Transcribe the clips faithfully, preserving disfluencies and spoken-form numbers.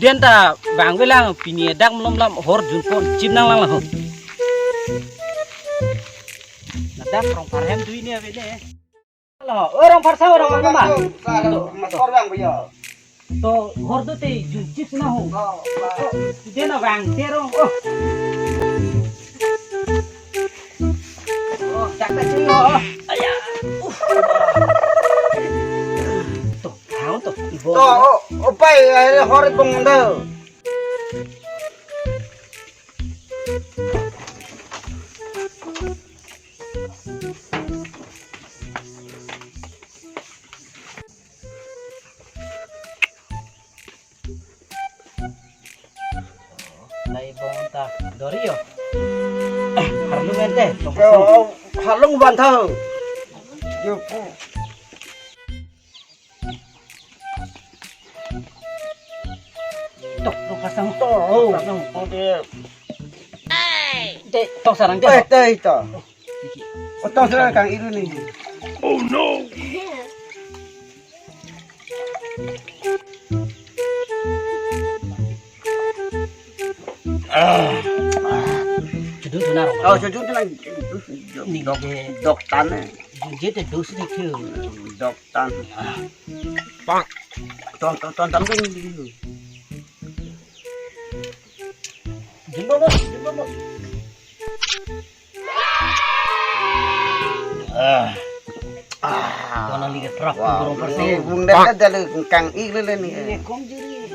Pen ta vangvelang pini dak malom lam hor junpon chip nanglang lang ho. Ladak Rongphar hem dui ne ave ne. Lo, o Rongphar sao, Rongphar mama. Mastor vang bhaiya. To hor do te junchip na ho. Oh, dia na vang te rong. Oh. Oh, tak tak sini ho. Aya. Uh. To, hau to. Ibo. To, oh, opai, eh, hor bong do. Lai bong ta dori yo. Harlung ente. Yo, harlung ban thau. Yo, pu. Tok, tok kasang. To, oh, kasang, to de. De, tok sarang de. Eh, de to. O, tok sarang kang iru ni. Oh no. Ah. Chudun tunar. Oh, chudun tunar. Ni dok, dok tan. Jun je te dos ni kyo. Dok tan. Pak. Ton, ton, ton, ton, ton. Jumbo mo, jumbo mo. Ah. Ah. Kona lagi trap. Wah, burung persi. Bung dak ada le kang ik le ni. Ini kom juri.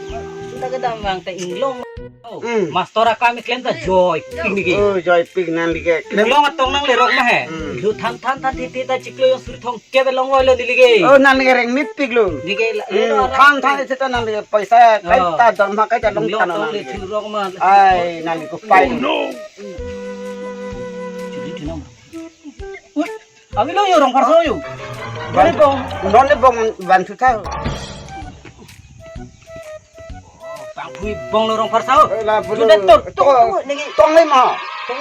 Sudah ke damang te inglong. Hmm. Mastor akam klem ta joy pik ni ke. Oh, joy pik nang ni ke. Klem. Inglong atong nanglerok ma he. Hmm. Lu than than than titi ta chiklo yang suri thong kebe long oi lo neli ke. Oh, nang ni ke reng mit pik lo. Neli ke la, hmm, lo than than isi ta nang ni ke paisa kai ta dam ha kai ta long than nang ni ke. Inglong atong le churok ma. Ai, nang ni ko pai. Oh, no. Churi churi nam. Ut, kami lo yo Rongphar sao yo. Bang, bang bong. Non le bong ban thu thau. Bang phui bong lo Rongphar sao. Eh, la, bulu. Sudah tok, tok, tok, tok, negi. Tong le ma. Tok,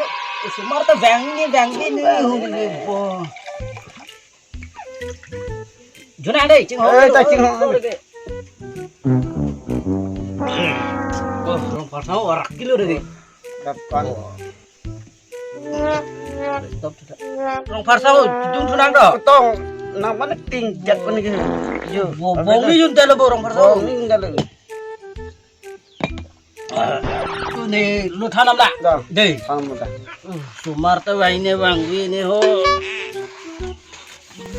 sumar ta vang ni, vang ni, ni, ni, ni, bo. Juna dei, ching ho. Eh, ta ching ho. Oh, Rongphar sao, arak kilo dei. Dapat. Stop, stop. Rongphar sao, jung tunang do. Tong, nang mana ting jat pun ni. Yo. Bo, bong ni jun telo bo Rongphar sao. Bong ni jun telo. Ah, tu ni lu thanam dah. Dah. Dei. Thanam dah. Uh, sumar ta vang ne vang vi ne ho.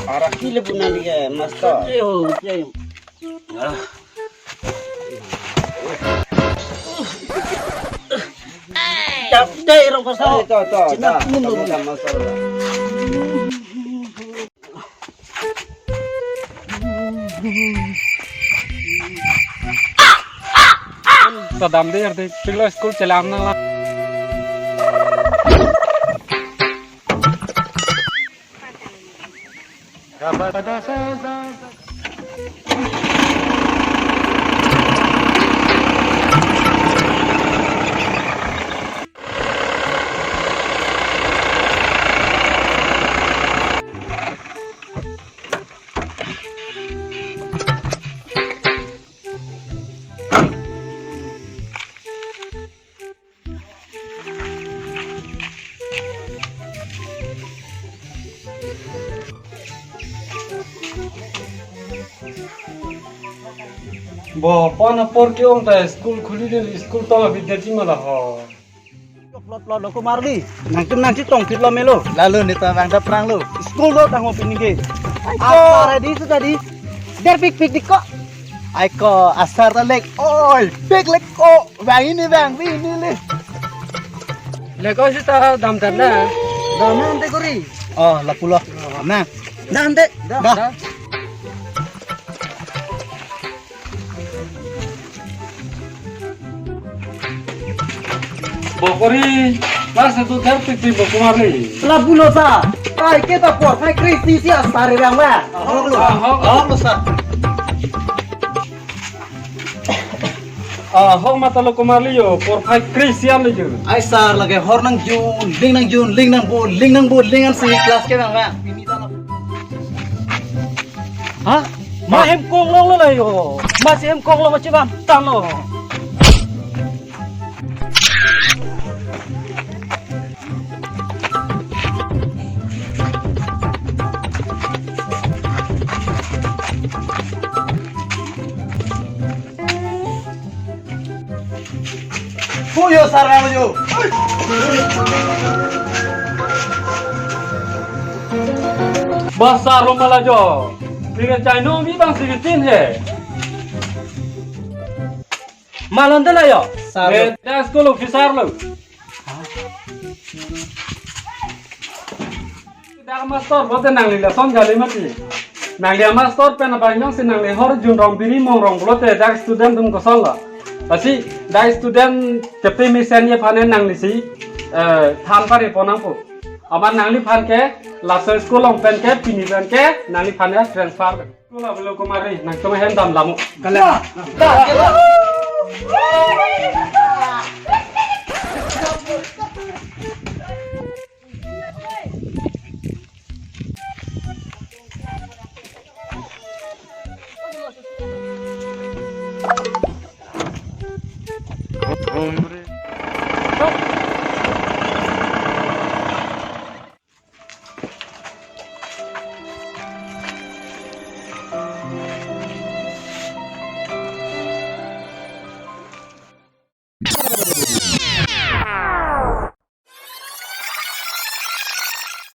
Arak kilo pun nang ni ke, Master. Oke, oke. Ah. Chap dei Rongphar sao. Eh, to, to, cina to. Pun. Kamu sama saudara. Tadam dei, dei, pilo school chelam nang la. Bo, pon apor ke-ong ta school khuli le school tong abidya ji ma la ho. Plot plot lo Kumar li. Nangtum nangchetong phit lo melo. Lalo ne ta bang ta prang lo. School lo tangho pini ke. Ai ko. Asar di su tadi. Der pik pik di ko. Ai ko asar ta lek. Oi, pik lek ko. Bang ini bang, ini le. Lek ko sita dam tar na. Dam na ante kori. Oh, lapulo. Na. Na ante. Dah. Dah. Dah. Bo kori, kelas satu ter pik pik bo Kumar li. Lapulo sa. Ai ke ta porphai kre-isi asar bang ba. Ahok lo. Ahok lo. Ahok lo sa. Ahok mata lo Kumar li yo, porphai kre-isi an le yo. Ai sar lake hor nangjun, ling nangjun, ling nangbo, ling nangbo, ling ansi kelas ke bang ba. Ha? Ma hem kong long lo la yo. Ma si hem kong long ma chibam tan lo. Puyo sarang yo. Basa Romala jo. Dengan China mi bang seventeen he. Malon de la yo. Sir. Eh, dak school officer lo. Dak master bote nangli lason kali mati. Nangli master pen abang jongsi nangli hor junrong biri mongrong pulote dak student atum kosonlo. Lasi dak student chepe mesenji aphan nanglisi, eh, than pari pon nangpo. Amat nangliphan ke laso school along pen ke pini pen ke nangliphan ke transfer. School avelo kumari nangtum ahem dam lamo. Kala.